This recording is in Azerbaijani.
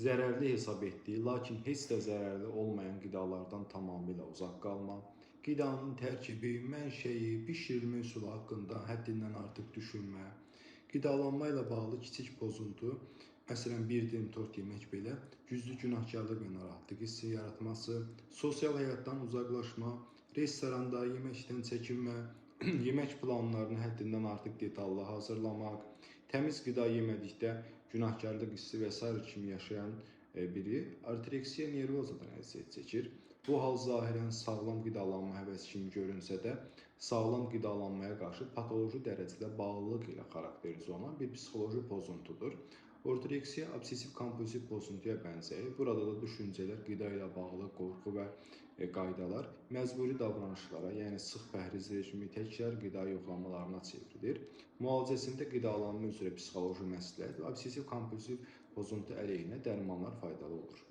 Zərərli hesab etdiyi, lakin heç də zərərli olmayan qidalardan tamamilə uzaq qalma, qidanın tərkibi, mənşəyi, bişirilmə üsulu haqqında həddindən artıq düşünmə, qidalanma ilə bağlı kiçik pozuntu, məsələn bir dilim tort yemək belə güclü günahkarlıq və narahatlıq hissi yaratması, sosial həyatdan uzaqlaşma, restoranda yeməkdən çəkinmə, yemək planlarını həddindən artıq detallı hazırlamaq, təmiz qida yemədikdə günahkarlıq hissi və sair kimi yaşayan biri ortoreksiya nervozadan əziyyət çəkir. Bu hal zahirən sağlam qidalanma həvəsi kimi görünsə də, sağlam qidalanmaya qarşı patoloji dərəcədə bağlılıq ilə xarakterizə olunan bir psixoloji pozuntudur. Ortoreksiya obsessiv kompulsiv pozuntuya bənzəyir. Burada da düşüncələr, qida ilə bağlı qorxu və qaydalar məcburi davranışlara, yəni sıx pəhriz rejimi, təkrar qida yoxlamalarına çevrilir. Müalicəsində qidalanma üzrə psixoloji məsləhət və obsessiv kompulsiv pozuntu əleyhinə dərmanlar faydalı olur.